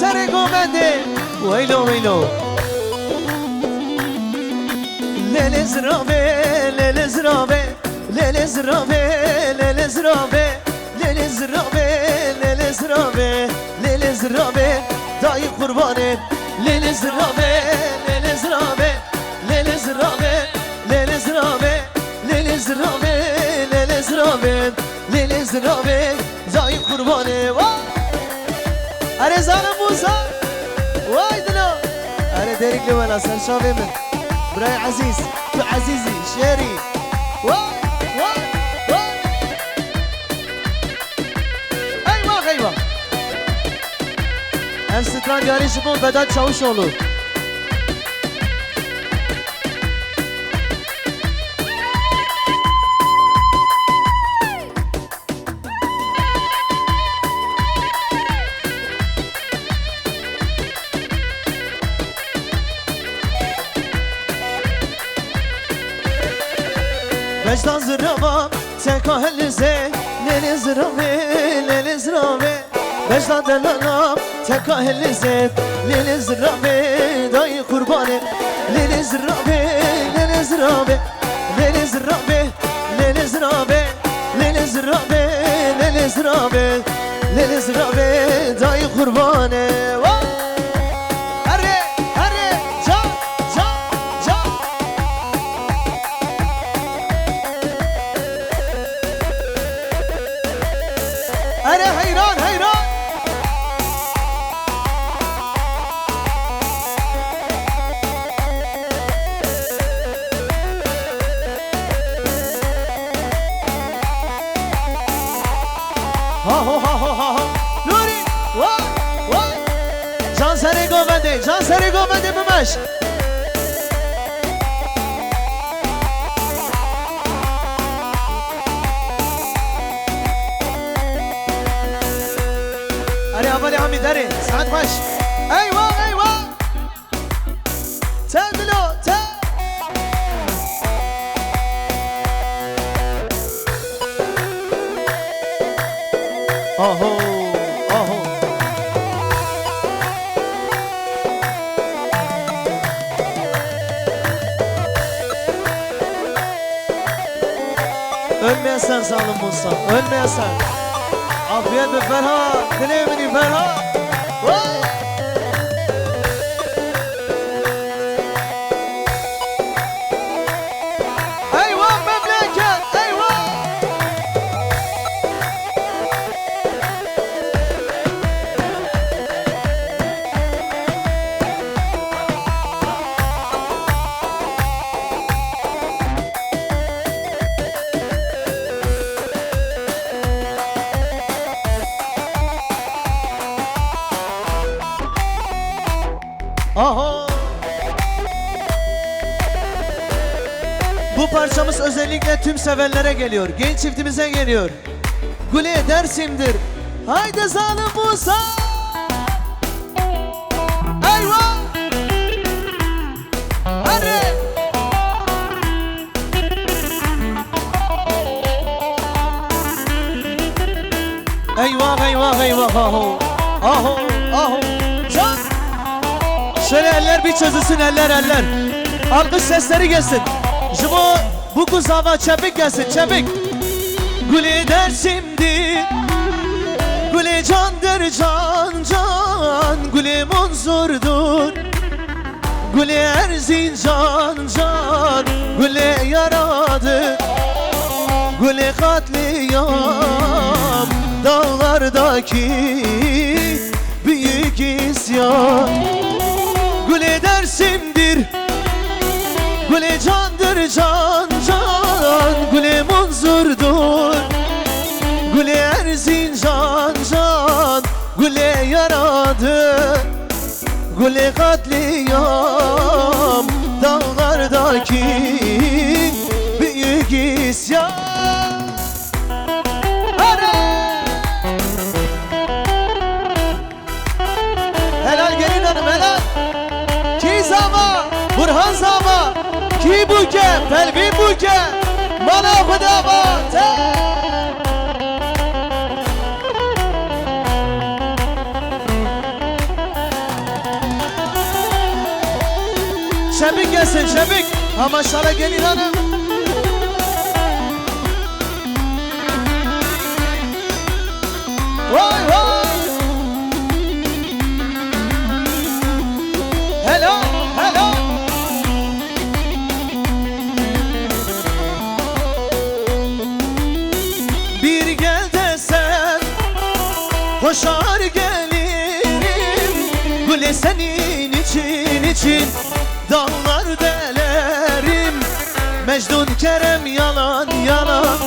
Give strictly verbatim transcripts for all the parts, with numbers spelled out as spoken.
Serê govendê, weylo, weylo. Lê lê zirave, lê lê zirave, lê lê zirave, lê lê zirave, lê lê zirave, lê lê zirave, lê lê zirave, dayî qurbanê. Lê lê zirave, lê lê zirave, lê lê zirave, lê lê zirave, lê lê zirave, lê lê zirave, lê lê zirave, dayî qurbanê. Wa! Erê zalim Musa. Way dilo. Erê Dêrikli wela ser çavê min. Birayê ezîz, tu ezîzî, şêrî. Wa, wa, wa. Eyvah, eyvah. Ev stran diyarî ji bo Vedat Çavuşoğlu. Bejdan zirava, teka helize, lê lê zirave, lê lê zirave. Bejdan delala, teka helize, lê lê zirave, dayî qurbanê. Lê lê zirave, lê lê zirave, lê lê zirave, lê lê zirave, lê lê zirave, lê lê zirave, lê lê zirave, dayî qurbanê. Wa! Erê, erê, can, can, can. Erê heyran, heyran. Ha ho, ha ho, ha ho. Nuri, wa, wa. Can serê govendê, can serê govendê bimeş. Erê hevalê Hamî derê, saet xweş. Eywa, eywa. Te dilo, te. Aho, aho. Ölmeyen sen zalim Musa, ölmeyen sen. Afiyet be Ferhat, dilê min î Ferhat. Vay! Eywa memleket, eywa! Aha! Bu parçamız özellikle tüm sevenlere geliyor. Genç çiftimize geliyor. Gulê Dersim'dir. Haydi zalim Musa! Eyvah! Hadi! Eyvah, eyvah, eyvah, aho. Aho, aho. Can! Şöyle eller bir çözülsün, eller, eller. Alkış sesleri gelsin. Ji bo bu kuzava çepik gelsin, çepik. Gulê Dersim'dir, gulê candır can can, gulê Munzur'dur. Gulê Erzincan can, gulê yaradır, gulê katliam, dağlardaki büyük isyan. Gulê Dersim'dir, gulê candır can can, gulê Munzur'dur, gulê Erzincan can, gulê yaradır. Gulê katliam, dağlardaki büyük isyan. Hadi! Helal gelin hanım, helal. Kî zava, Burhan zava, kî bûke, Pelvîn bûke, mana xwe dava, te. Çevik gelsin, çevik. Ha, maşallah, gelin hanım. Vay, vay. Helal, helal. Bir gel de sen, hoşar gelirim. Gülü senin için, için dağlar delerim. Mecnun Kerem yalan, yalan.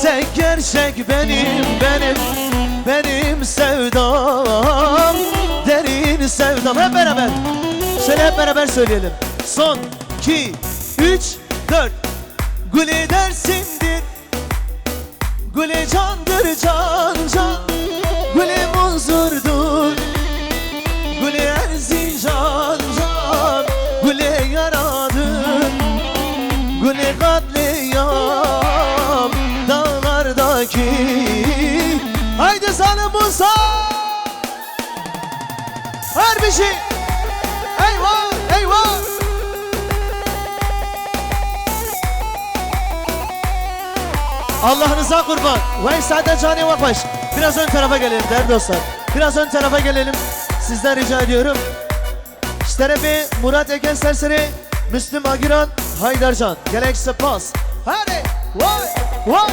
Tek gerçek benim, benim, benim sevdam. Derin sevdam. Hep beraber. Şöyle hep beraber söyleyelim. Son, iki, üç, dört. Gülü Dersim'dir. Gülü candır can can, Gülü Munzur'dur. Gülü Erzincan can, Gülü yaradır. Gülü katliam dağlardaki. Haydi Zalim Musa! Her bir şey. Eyvah, eyvah. Allah'ınıza kurban. Vay sade canı vakbaş. Biraz ön tarafa gelelim değerli dostlar. Biraz ön tarafa gelelim. Sizden rica ediyorum. Ji terefê Murat Eken Serserê, Müslüm Agiran, Haydar Can. Gelek spas. Hadi. Vay, vay.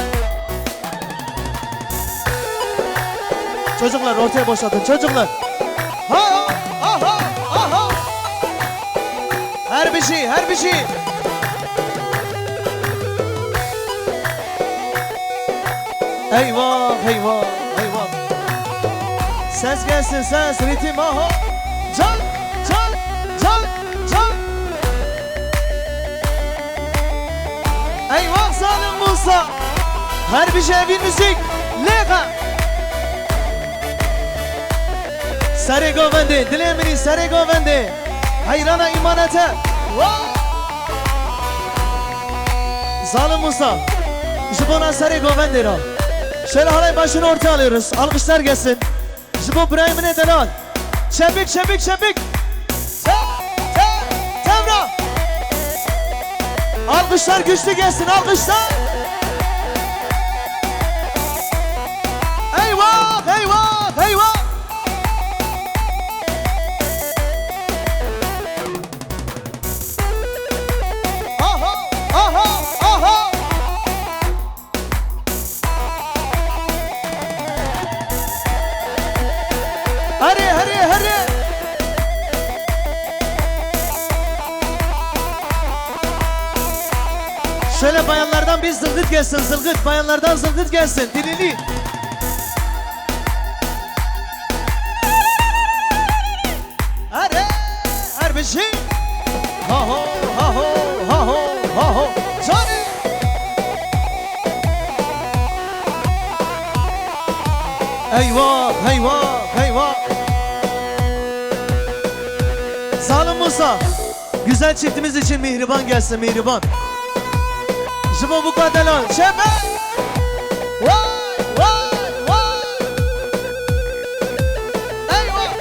Çocuklar ortaya boşaltın çocuklar. Ha, ha, ha, ha, ha. Her bir şey, her bir şey. Eyvah, eyvah, eyvah. Ses gelsin, ses, ritim, aha. Can, can, can, can. Eyvah Zalim Musa. Her bir şey bir müzik. Lêxe. Serê govendê, dilê min î serê govendê. Heyrana îmanete. Wa! Zalim Musa. Ji bona serê govendê ra. Şöyle halay başını ortaya alıyoruz. Alkışlar gelsin. Ji bo birayê min ê delal. Çepik, çepik, çepik. Te, te, tevra. Alkışlar güçlü gelsin, alkışlar. Eyvah, eyvah, eyvah. Aha, aha, aha. Hadi, hadi, hadi. Şöyle bayanlardan bir zılgıt gelsin, zılgıt. Bayanlardan zılgıt gelsin. Dilini. Hadi, her bir şey. Ha ho, ha ho, ha ho, ha ho. Johnny. Eyvah, eyvah, eyvah. Zalim Musa, güzel çiftimiz için mihriban gelsin, mihriban. Ji bo bu kadar lan. Şefe. Vay, vay, vay. Eyvah.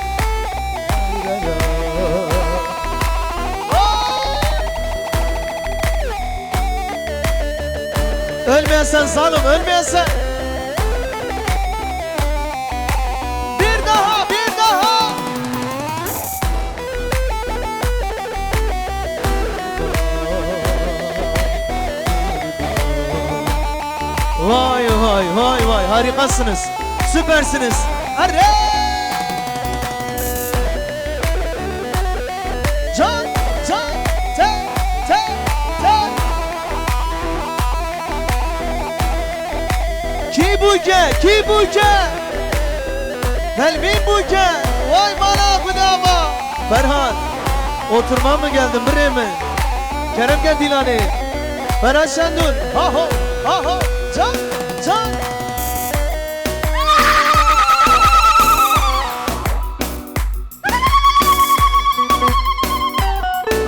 Ölmeyen sen zalim, ölmeyen sen. Bir daha, bir daha. Vay, vay, vay, vay, harikasınız. Süpersiniz. Arre! Can, can, te, te, te. Kî bûke, kî bûke? Helmîn bûke. Vay bala xwedaba. Ferhat, oturma mı geldin birê min? Kerem gel Dîlanê. Ferhat Şendun. Ha ho, ha ho. Can, can.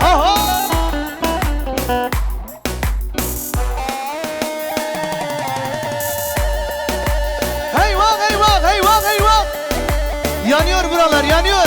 Aha! Eyvah, eyvah, eyvah, eyvah! Yanıyor buralar, yanıyor!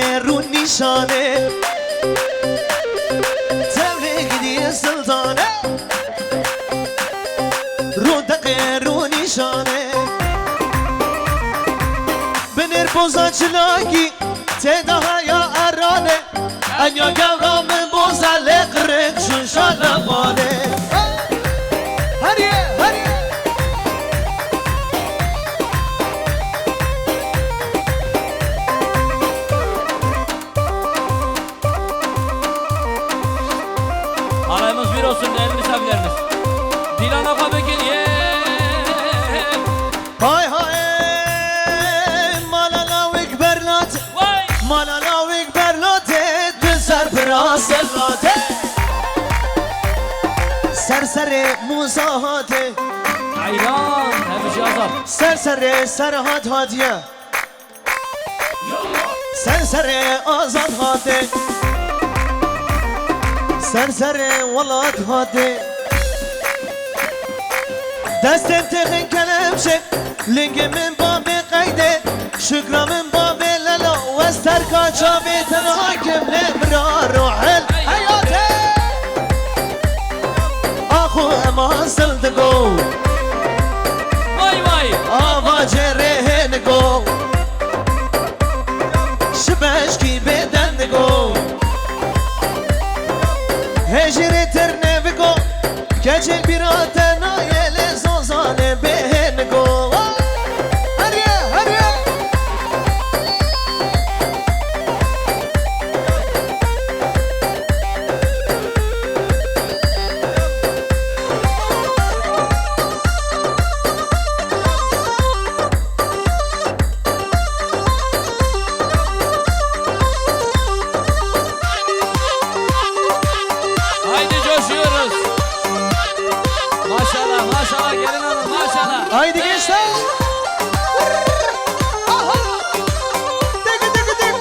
Rûdeqê rûnîşanê. Tevlê gidî zildane. Rûdeqê rûnîşanê. Binêr boza çilakî. Tê de heya erane. Enya gewra min boza lê qirêk jû şalebalê. Heriye, heriye. Alayımız bir olsun değerli misafirlerimiz. Dilan Afa Bekir, ye. Hay hay, mala lawik berlat. Vay. Mala lawik berlate, di ser bira selate. Ser serê Musa hate. Ayran, hem şey azar. Ser serê Serhat hatiye. Ser serê Azad hate. Ser serê welat hate. Destên têxin kelemşê. Lingê min bavê qeyde. Şükra min bavê lelo. Wes terka çavê tena kim lê mira rohel heyate. Sildigo. Vay vay. Ava cerehenigo. Şibeşki bedendigo. Hejire ternevigo. Keçel birate nayele zozane behenigo. Heriye, heriye. Haydi coşuyoruz. Maşallah, maşallah, gelin hanım, maşallah. Haydi gençler. Aha. Dik, dik, dik.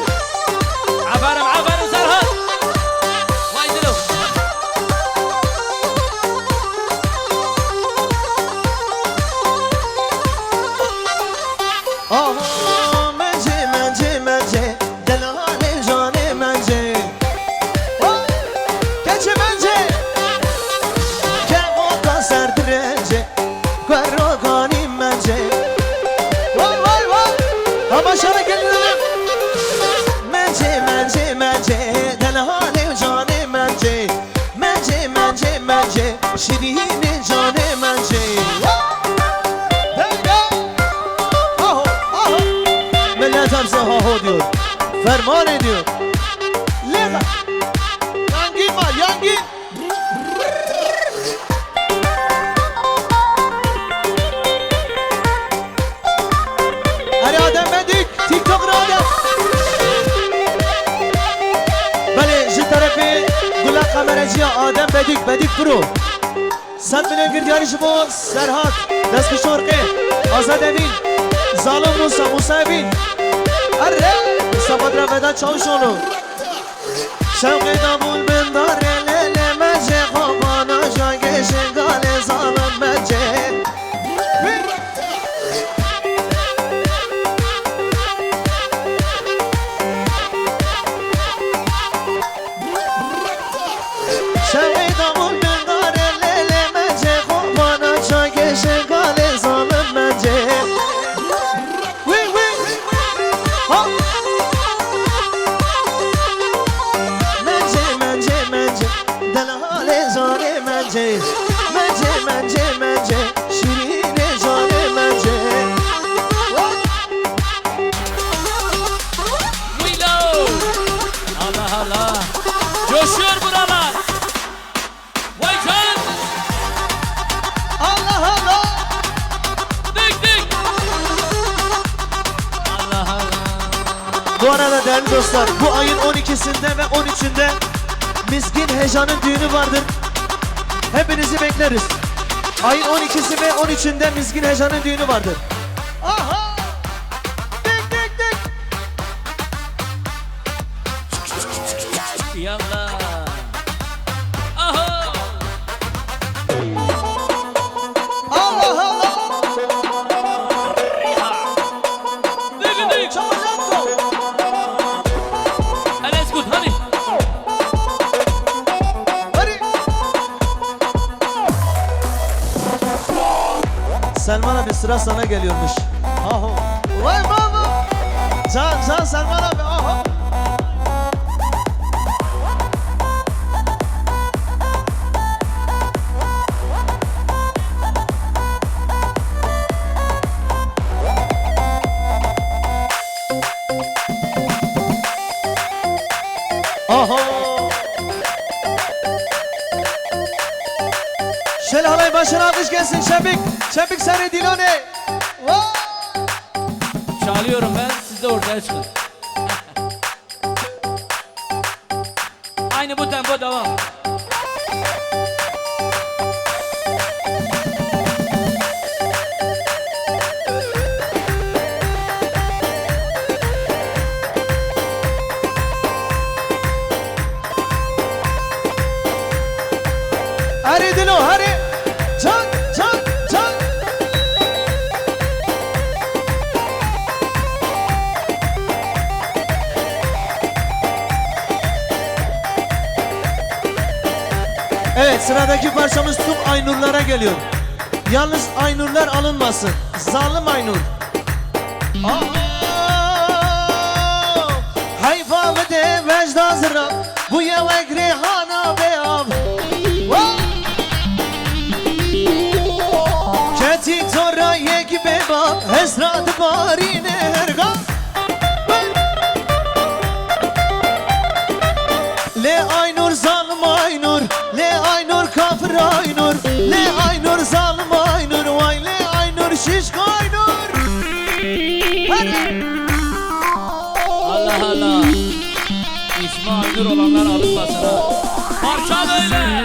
Aferin, aferin Serhat. Vay dilo. Aha, mence, mence, mence, delhanê canê mence. Vay, keçê mence. Kevota ser dirence. Kuero ganî mence. Vay, vay, vay. Tamaşa gelin. Mence, mence, mence, delhanê canê mence. Mence, mence, mence, şirînê canê mence. Hey, hey. Aho, aho. Millet hepsi haho diyor. Ferman ediyor. Leva. Yangin var, yangin. Erê Adem Bedük, TikToker Adem. Belê, ji terefê gula kameracıya Adem Bedük, Bedük Pro. Sed milyon girdyarî ji bo Serhat, Destxişorqê, Azad Evîn, Zalim Musa, Musa Evîn. Erê, Mustafa Dira Vedat Çavuşoğlu. Şewqê dabûl bin darê lê lê mecê xwe bana jagê şingalê zalim mecê. Şewqê dabûl bin darê lê lê mecê xwe bana jagê şingalê zalim mecê. Wî, wî. Ha. Mence, mence, mence. Delhalê canê mence. Mence, mence, mence. Şirînê canê mence. Wî lo. Allah Allah. Coşuyor buralar. Vay can! Allah Allah! Dik dik! Allah Allah! Bu arada değerli dostlar, bu ayın on ikisinde ve on üçünde Mizgin Hejan'ın düğünü vardır. Hepinizi bekleriz. Ayın on ikisi ve on üçünde Mizgin Hejan'ın düğünü vardır. Aha! Dik dik dik! Yallah. Aha! Allah Allah! Dik dik! Çabuk! Enes Kut, hadi! Hadi! Selman abi, sıra sana geliyormuş. Aho. Vay baba. Can, can Selman abi, aho. Aha! Şel halay başına alkış gelsin Şefik. Şefik Sarı Dilone. Vay! Çalıyorum ben, siz de ortaya çıkın. Aynı bu tempo devam. Hadi Dilo, hadi. Can, can, can. Evet, sıradaki parçamız tüm Aynurlara geliyor. Yalnız Aynurlar alınmasın. Zalim Aynur. Aha! Heyfa bide vecda zira, bu yewek Rihana be av. Ketî tora yek bêba, hesra dibarîne her gam. Lê Aynur zalim Aynur, lê Aynur kafir Aynur, lê Aynur zalim Aynur, vay lê Aynur şişko Aynur. Hadi. Allah Allah. İsmi Aynur olanlar alınmasın ha. Parça böyle.